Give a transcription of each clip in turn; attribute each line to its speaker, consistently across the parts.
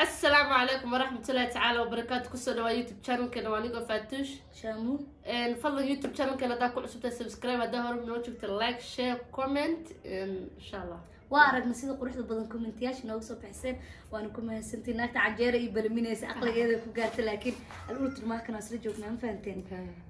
Speaker 1: Asalaamu calaykum waraxmatullaahi tacaala wabarakaatu. Kusoo dhawaa YouTube channelkeena, waa anigoo Faatuush.
Speaker 2: Shaamu.
Speaker 1: Fadlan YouTube channelkeena haddaa ku cusubtahay subscribe, haddaa hore noo joogta like, share, comment, insha Allah.
Speaker 2: Waa aragnay sida quruxda badan commentayaasha nooga soo bixiseen, waana ku mahadsantiin. Naagta canjeera iyo balaminaysa aqligeeda ku gaarta, laakiin al-ultra markan isla joognaa, ma fahanteen?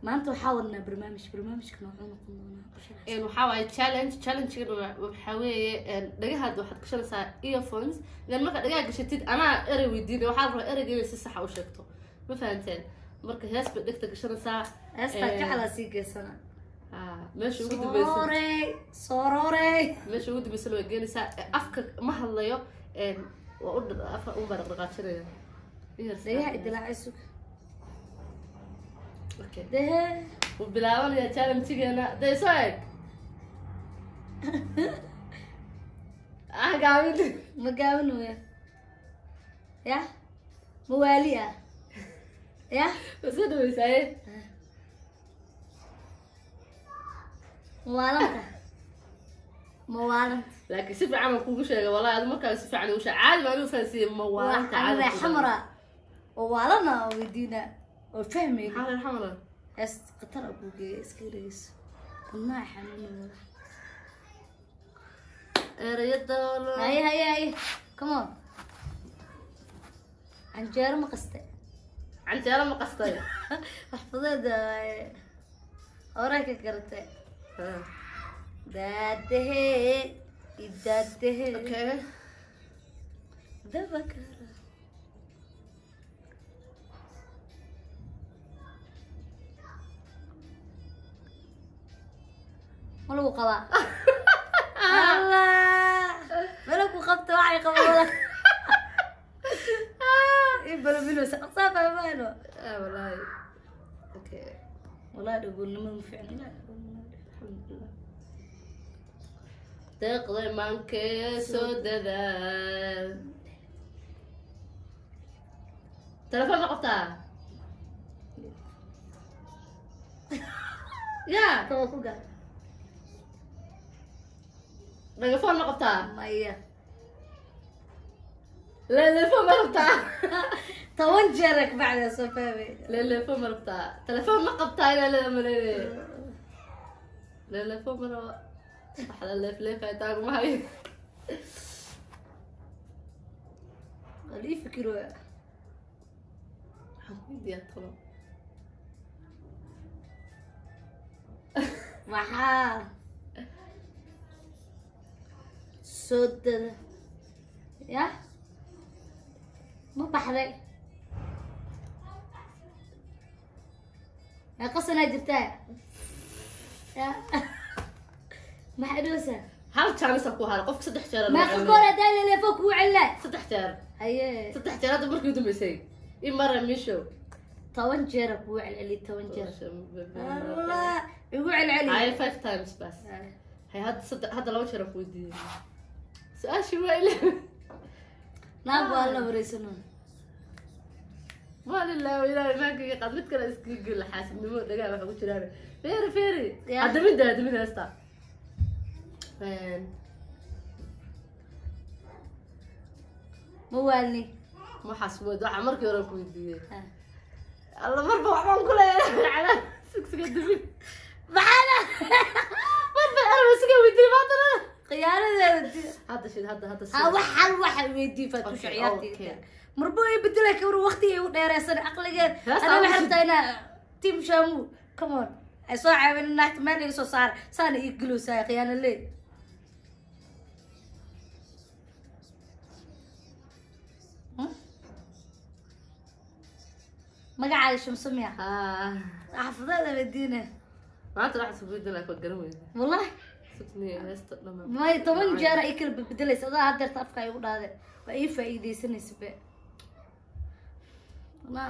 Speaker 2: Maanta waxaa wadnaa barnaamij, barnaamijkan wuxuu noqon doonaa
Speaker 1: Waxaa waaye challenge. Challengegan waxaa weeye dhagahaad waxaad gashanaysaa earphones, then markaad dhagaha gashatid anaa erey weydiinay, waxaa la rabaa ereyga inay si saxa u sheegto, ma fahanteen? Marka hees bay dhegta gashanaysaa.
Speaker 2: Heestaa jeclaa sii geysana.
Speaker 1: Meesha ugu dambeysa.
Speaker 2: Soorey soororey.
Speaker 1: Meesha ugu dambeysana way geenaysaa. Afka ma hadlayo, waa u afka un baa dhaqdhaqaajinaya.
Speaker 2: Dhagaha idilaacay, sug.
Speaker 1: Okay.
Speaker 2: Dehe.
Speaker 1: Wuu bilaabanayaa challengegeena. Dee soo eg, ah gaabin.
Speaker 2: Ma gaabinooya ya, ma waali ah ya.
Speaker 1: Ma soo dhaweysaaye?
Speaker 2: Mawaalanta, mawaalanta.
Speaker 1: Laakiin si fiican aan kugu sheegay, wallahi adu markaa si fiican igu sheegay, caadi baan u fahansiiyey mawaalanta.
Speaker 2: Caadi
Speaker 1: caadi.
Speaker 2: Xamra oo waalana oo weydiina oo fahmayni.
Speaker 1: Maxaa reer xamala?
Speaker 2: Hees khatar a kuu geeya, iska dhegeyso, wadnaha xanuunooda.
Speaker 1: Ereyadoono.
Speaker 2: Haye haye haye, come on. Canjeero ma qastay?
Speaker 1: Canjeero ma qastay?
Speaker 2: Wax fudeeda horay ka garatay. Daadahe idaadahe.
Speaker 1: Okay.
Speaker 2: Dabakara. Ma lagu qabaa? Allah, mala ku qabta, waxay qaba wala in balabilowsa dhaqsaa fahmaano.
Speaker 1: Ah wallahi, okay.
Speaker 2: Wallahi dhagoolnimada ma fiicna, ilaa dhagoolnimada.
Speaker 1: Alxamdulilah, deeqday maankee soo dadaal. Telefoon ma qabtaa ya?
Speaker 2: Tawa ku gaar.
Speaker 1: Dhagafoon ma qabtaa?
Speaker 2: Maya.
Speaker 1: Leelefoon ma rabtaa?
Speaker 2: 10 jeer kabacdi soo fahmay.
Speaker 1: Leelefoon ma rabtaa? Telefoon ma qabtaa inaa leeda maleynaya. Leelefoon ma raba, wax la leefleefay taaguma hayo.
Speaker 2: Waa lii fikirooya.
Speaker 1: Waxaan ku weydiiyaa talo.
Speaker 2: Maxaa soo dada ya, ma baxday? Meeqa sanaa jirtaa ya? Maxaa dhoosaa?
Speaker 1: Hal chance ku hara qofka, saddex jeer.
Speaker 2: Meeqa goor hadaa leleefo kuu celilaa?
Speaker 1: Saddex jeer.
Speaker 2: Haye.
Speaker 1: Saddex jeer hadda markii u dambeysay in mara misho.
Speaker 2: 10 jeera kuu celceli, 10 jeer. Allah, igu celceli.
Speaker 1: Haye, five times bas. Hay, hadda saddex, hadda laba jeer aan ku weydiiyey su-aashii waa ila.
Speaker 2: Naag waa la wareysano.
Speaker 1: Waa lilah, ilaahay imaankaga qaad, mid kale iskaga gel. Xaasidnimo dhagaa waxa ku jiraan. Feeri feeri.
Speaker 2: Ya.
Speaker 1: Hadda midda, hadda mid heesta.
Speaker 2: Ma waalni.
Speaker 1: Waxaas weyd waxaa markii hore aan ku weydiiyey. Alla, marba waxbaan ku leeyahay calaa sugsiga dubin.
Speaker 2: Maxaana?
Speaker 1: Marba erba isiga weydiiyey maantana.
Speaker 2: Khiyaanadeeda.
Speaker 1: Hadda shid, hadda hadda.
Speaker 2: Ha, wax hal waxa weydii Faatusha.
Speaker 1: Okay,
Speaker 2: Ciyaartayda
Speaker 1: okay.
Speaker 2: Marbo ay bedelay kawar, waqti ay u dheereysan aqligeed.
Speaker 1: Heesta
Speaker 2: ana
Speaker 1: ugu
Speaker 2: waxay
Speaker 1: shid.
Speaker 2: Rabtaa inaa team Shamu, come on, ay soo caawin naagta meel iga soo saar, saana ii galowsaa khiyaano leey. Magacaaga Shamso miya?
Speaker 1: Ah.
Speaker 2: Xafadeeda weydiine.
Speaker 1: Maanta waxaa isku weydiin laakiin waad garan weyda.
Speaker 2: Wallahi.
Speaker 1: Sugniya heesta dhama.
Speaker 2: May, 10 jeer ay kala bedelaysa adaa haddeerta afka ay ugu dhaade, waa ii faa'iidaysanaysa be. Ma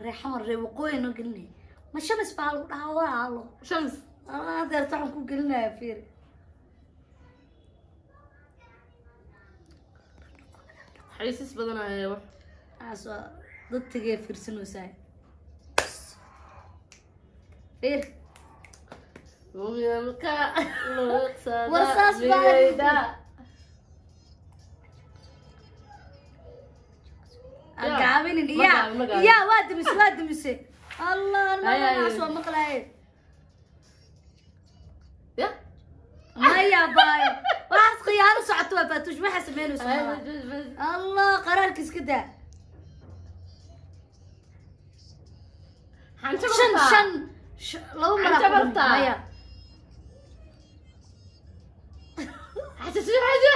Speaker 2: reexamar, ree waqooyi noo gelinay, ma Shamis baa lagu dhahaa walaalo?
Speaker 1: Shams.
Speaker 2: Anaa haddeerta waxaan ku gelinaya, fiiri.
Speaker 1: Xaysiis badan ayaa wax.
Speaker 2: Waxaas waa dad tegee fiirsanaysaa, fiiri.
Speaker 1: Mumyalka luuqsada.
Speaker 2: War saas baa-
Speaker 1: miyayda.
Speaker 2: gaabinin.
Speaker 1: Ma
Speaker 2: Ya
Speaker 1: gaabin, ma gaabin.
Speaker 2: Ya, waa dumise, waa dumise. Allah.
Speaker 1: Ay, ay.
Speaker 2: Anaa soo maqlaaye.
Speaker 1: Ya.
Speaker 2: Maya baay, waxaas khiyaano socoto waa Faatuush, waxa sameynayso malaha. Allah, qaraarka iska daa.
Speaker 1: Xanjo
Speaker 2: shan
Speaker 1: bartaa.
Speaker 2: Shan laba maraa
Speaker 1: Xanjo
Speaker 2: ku dhumay.
Speaker 1: bartaa.
Speaker 2: Maya.
Speaker 1: Xanjo, xanjo.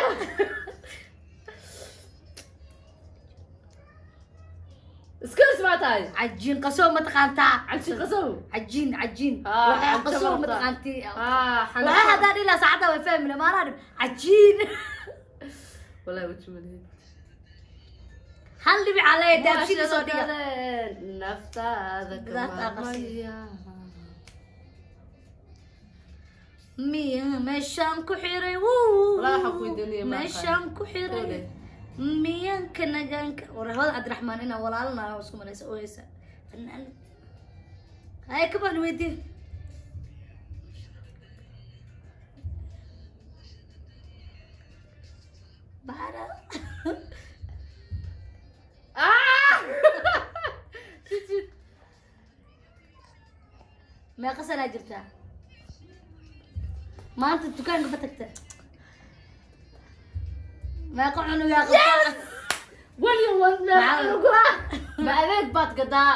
Speaker 1: Iska ma tahay?
Speaker 2: Cajiin qasow ma taqaantaa?
Speaker 1: Cajiin qasow.
Speaker 2: Cajiin, cajiin.
Speaker 1: Ah,
Speaker 2: waxaa
Speaker 1: xanjo
Speaker 2: qasow ma
Speaker 1: bartaa.
Speaker 2: taqaantii?
Speaker 1: Ah, xanjo.
Speaker 2: Waxaa haddaa dhilaa saacadda way fahmi lahaa, maanaa dhib cajiin.
Speaker 1: Wallahi waji malihi.
Speaker 2: Hal dhibic aa leeyahay, daabshiga soo dhiga.
Speaker 1: Naftaada
Speaker 2: Bidaarta
Speaker 1: kama
Speaker 2: qarsi.
Speaker 1: maya.
Speaker 2: Miya meeshaan ku xiray wuu.
Speaker 1: Walahi waxaan ku weydiinaya ma aqaan.
Speaker 2: Meeshaan ku xiray.
Speaker 1: Ole.
Speaker 2: Miyanka nagaanka warahwada Cabdiraxmaan inaan walaalanahay oo isku malaysa oo heesa fanaan hay kabaan weydiin. Bara.
Speaker 1: Ah! Shit, shit.
Speaker 2: Meeqa sanaa jirtaa? Maanta dukaanka ma tagta? Meeqa cunugaa qabtaa?
Speaker 1: Wali wan
Speaker 2: Maxaa?
Speaker 1: Ma adeeg baad gadaa?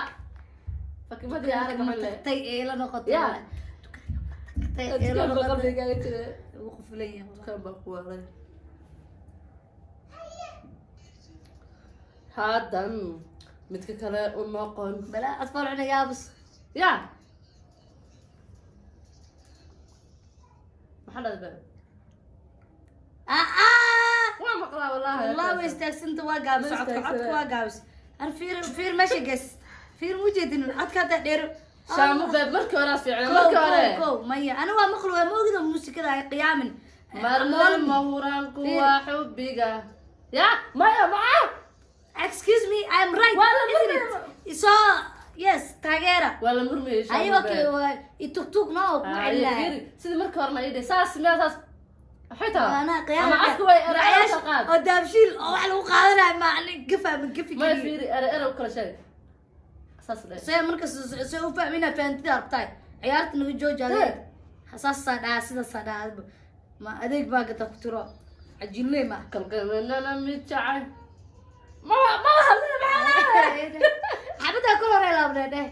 Speaker 1: Fakimadii arag
Speaker 2: ma
Speaker 1: ma le.
Speaker 2: Tagtay ee la noqotay.
Speaker 1: Ya.
Speaker 2: Dukaanka ma tagtay ee la
Speaker 1: Dukaan baa
Speaker 2: noqotay.
Speaker 1: qabrigaaga jira.
Speaker 2: Wuu qufulan yahay.
Speaker 1: Dukaan baa ku waaray. Haddan midka kale u noqon.
Speaker 2: Balaa atfaal cunugaabas.
Speaker 1: Ya. Maxaa dhahday?
Speaker 2: Ah.
Speaker 1: Waa maqlaa wallahi.
Speaker 2: Wallahi way istaagsanta, waa gaabis.
Speaker 1: Ma
Speaker 2: codka codka
Speaker 1: istaagsanaa.
Speaker 2: Waa gaabis. Ar fiir, fiir meesha ges, fiir mu jeedin codka hadda dheero.
Speaker 1: Shaamo beeb markii hore fiicnaa
Speaker 2: Kow,
Speaker 1: markii hore.
Speaker 2: Kow, kow, maya ana waa maqli, waa ma ogida muusikada ay qiyaamin.
Speaker 1: Marna mahuraanku waa xubbiga. Ya, maya maca.
Speaker 2: Excuse me, I'm right.
Speaker 1: Waa la
Speaker 2: isn't it? So yes, taageera.
Speaker 1: Waa la murmayay
Speaker 2: ay
Speaker 1: shaamo
Speaker 2: okay
Speaker 1: beeb.
Speaker 2: Waa itugtug no ku celinaya.
Speaker 1: Sidii markii horena ii dheh saas miyaa saas maxay tahay?
Speaker 2: Ana qiyaam
Speaker 1: Ama afka way ere ere kala qaad.
Speaker 2: Oo daabshiil oo wax lagu qaadanayo ma ani gafa ma gafi
Speaker 1: Maya
Speaker 2: kariyo.
Speaker 1: Fiiri, ere ere u kala sheeg. Saas dheh.
Speaker 2: See marka see u fahmina fahamtida rabtaay ciyaarta naga jooji adeeg saasaa dhahaa sidaasaa dhahaa ma adeeg baa gata ku tiro cajiinley ma.
Speaker 1: Kalgamanana mid jacay. Maba maba hadlina maxaa leedahay?
Speaker 2: Xabadaa kol hore laabneed eh,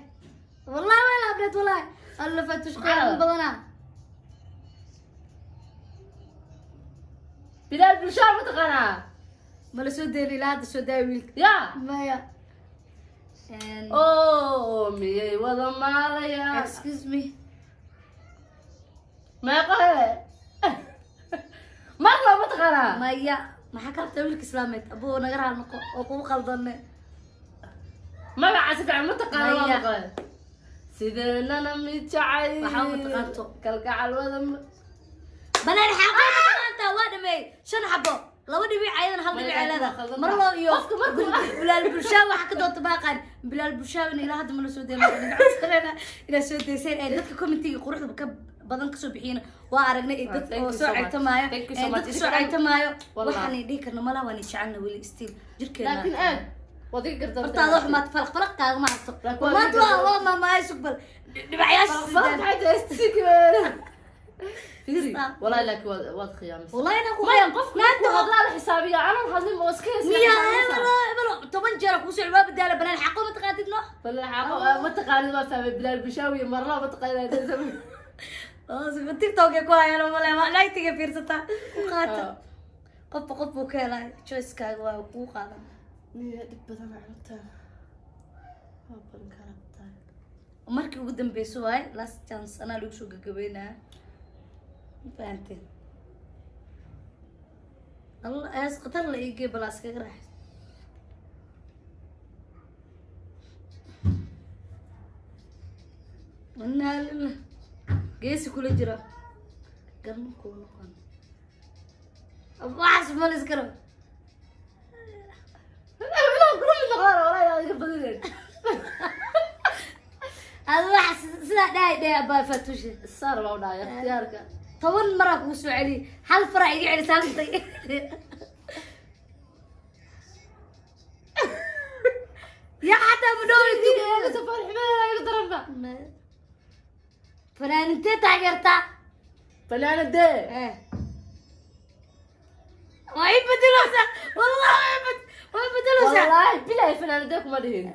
Speaker 2: wallahi way laabneed, wallahi alla Fatush qiyaaman badanaa.
Speaker 1: Bilaal bulshaa ma taqaanaa?
Speaker 2: Ma la soo deeli ilaa hadda soo daaya wiilka.
Speaker 1: Ya.
Speaker 2: Maya.
Speaker 1: Oo miyay wada maalayaan?
Speaker 2: Excuse me.
Speaker 1: Meeqa hele? Marna ma taqaanaa?
Speaker 2: Maya, maxaa ka rabtaa wiilka islaameed? Abuu naga raal noqo oo kugu qaldane.
Speaker 1: Magaca si fiican ma taqaana waa
Speaker 2: Maya.
Speaker 1: maqlay. Sideenana mid jacay.
Speaker 2: Waxaa uma taqaanto.
Speaker 1: Kalgacal wada
Speaker 2: Banaan xaqo ma taqaantaa? Waa dhameey shan xabo, laba dhibic ayadan, hal dhibic ay leedahay marlo iyo
Speaker 1: Qofka markuu-
Speaker 2: Bilaal Bulshaa waxa ka doonta baaqaan Bilaal Bulshaa ilaa hadda ma la soo deyn inaad soo deyseen ee dadka commentiga quruxda ka badan kasoo bixiyeen waa aragnay ee dad
Speaker 1: Thank
Speaker 2: oo
Speaker 1: you
Speaker 2: soo
Speaker 1: so much.
Speaker 2: ceytamaayo
Speaker 1: Thank you so
Speaker 2: ee
Speaker 1: much.
Speaker 2: dadka soo ceytamaayo.
Speaker 1: Wallahi.
Speaker 2: Waxaan dhihi karna malaha waan jecelna weli still jirkeena.
Speaker 1: Laakiin aad waad iga gardartay.
Speaker 2: Hortaada wax maad falaq falaq kaagama harto.
Speaker 1: Laakiin waa
Speaker 2: maanta
Speaker 1: iga
Speaker 2: waa
Speaker 1: gardartay.
Speaker 2: waa maamaay sugbal dhibacyaasha.
Speaker 1: Falaq maxay tahay stick? Fiiri,
Speaker 2: Stop.
Speaker 1: wallahi laakiin waad khiyaamisay.
Speaker 2: Wallahi inaan ku
Speaker 1: Maya, qofku
Speaker 2: naagta
Speaker 1: markuu hadlaa la xisaabiya anaan hadlin oo iska heesaya
Speaker 2: miya
Speaker 1: xisaabinaysaa.
Speaker 2: Hebelo hebelo 10 jeer kuusoo waa badaala banaan xaqo ma taqaantid no.
Speaker 1: Bal xaqo ma taqaanid waa fahmay Bilaal Bishaawi marna ma taqaanid.
Speaker 2: TikTok ku hayaan male waa naagtiga fiirsataa ku qaata qofba qof buu ka helaa choicekaaga waa kuu qaadan.
Speaker 1: Niya dhib badan cunta. Waa badan karabtaa.
Speaker 2: Markii ugu dambeyso waaye, last chance anaa lagu soo gagabeynaya, ma fahanteen? Allah hees khatar la iigey balaa iskaga raaxayso. Innaa lillaah geesi kula jira garma kuu noqon waxaas ma la iska rabo.
Speaker 1: Ilaa kula mid noqdaan wallahi adiga badineen.
Speaker 2: Ada waxa sidaa dhahay dhahay abaa Fatushe.
Speaker 1: Saar baa u dhacay ikhtiyaarka.
Speaker 2: 10 maraa kugu soo celiy, hal faraa iga celisa haltay. Ma
Speaker 1: iga daranba.
Speaker 2: Fanaanintee taageertaa?
Speaker 1: Fanaanadee?
Speaker 2: Eh. Waa ii bedeleysaa. Wallahi waa ii bedeleysaa.
Speaker 1: Wallaahi bilahi fanaanadee kuma dhihin.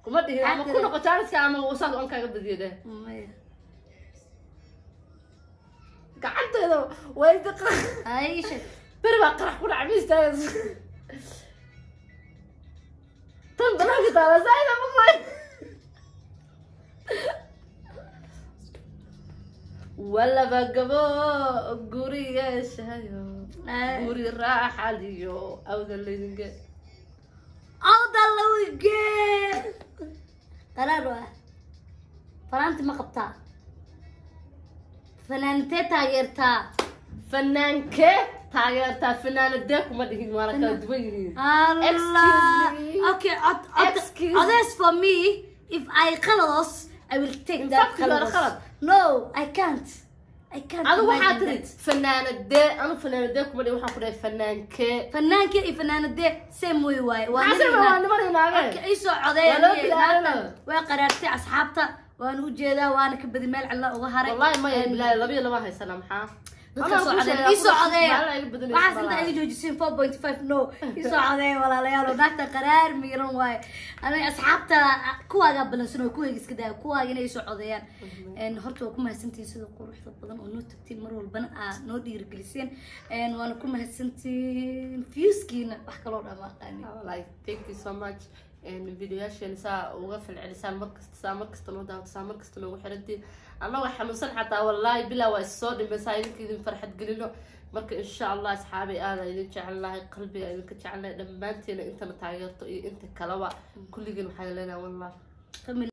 Speaker 1: Kuma dhihin ama ku noqo challenge ama saas on kaaga badiyo dheh.
Speaker 2: Maya.
Speaker 1: Gacanteeda way daqa.
Speaker 2: Ay, ii sheeg.
Speaker 1: Beri baa qarax ku dhacay miistaas. Tan banaanka taala saaid aan maqlay. Walaba gabo guri yeeshayo guri raaxaliyo awda laydinge.
Speaker 2: Awda lawigee. Qaraar waa. Fanaanti ma qabtaa? Fanaantee taageertaa?
Speaker 1: Fanaankee taageertaa? Fanaanadee kuma dhihin, waana kala duwan yihiin.
Speaker 2: Allah.
Speaker 1: Excuse me.
Speaker 2: Okay,
Speaker 1: Excuse
Speaker 2: others for me, if I khalados, I will take
Speaker 1: In
Speaker 2: that
Speaker 1: fact, you are
Speaker 2: khalados.
Speaker 1: khalad.
Speaker 2: No, I can't. I can't.
Speaker 1: Adu waxaa
Speaker 2: imagine
Speaker 1: tiri
Speaker 2: that.
Speaker 1: Fanaanadee, anu fanaanadee kuma dhihin, waxaan ku dhahay fanaankee.
Speaker 2: Fanaanka iyo fanaanadee same way waaye. Waa
Speaker 1: Maxaa
Speaker 2: nin
Speaker 1: same
Speaker 2: iyo
Speaker 1: waa
Speaker 2: naag.
Speaker 1: niman iyo naage.
Speaker 2: Okay, ii soo codeeya
Speaker 1: Waa loo
Speaker 2: niyo
Speaker 1: bilaabanaa.
Speaker 2: naagtan. Way qaraartay asxaabta, waana u jeedaa, waana ka badi meel cidla uga haray.
Speaker 1: Wallahi maya bilaahi 2 iyo 2 haysana maxaa?
Speaker 2: Dadka
Speaker 1: Anaa
Speaker 2: soo
Speaker 1: kuu
Speaker 2: codeeya.
Speaker 1: sheegay,
Speaker 2: Ii soo codeeya.
Speaker 1: maalin iga badanaysa
Speaker 2: Waxaas inta
Speaker 1: malaha.
Speaker 2: iga joojiseen 4.5 no. Ii soo codeeya walaalayaal oo naagta qaraar miiran waaye. Aniga asxaabta kuwaagaa balansan oo kuwayga iska daaya kuwaaga inay ii soo codeeyaan. Horta waa ku mahadsantihiin sida quruxda badan oo noo tagtiin mar walbana aa noo dhiirigeliseen. Waana ku mahadsantihiin viewskiina wax kaloo dhan ma aqaanin.
Speaker 1: Like, thank you so much. Videoyaasheena saa uga falcelisaan markasta, saa markasta noo daawato, saa markasta noogu xirantiin, annagoo xanuunsan xataa wallaahi bilaa waa is soo dhimaysaa idinka idin farxad gelino. Marka insha Allah asxaabay aada idin jecelnahay, qalbiga idinka jecelnahay dhammaanteena, intana taageerto iyo inta kaleba kulligeen waxaan leenahay wallah.
Speaker 2: Family.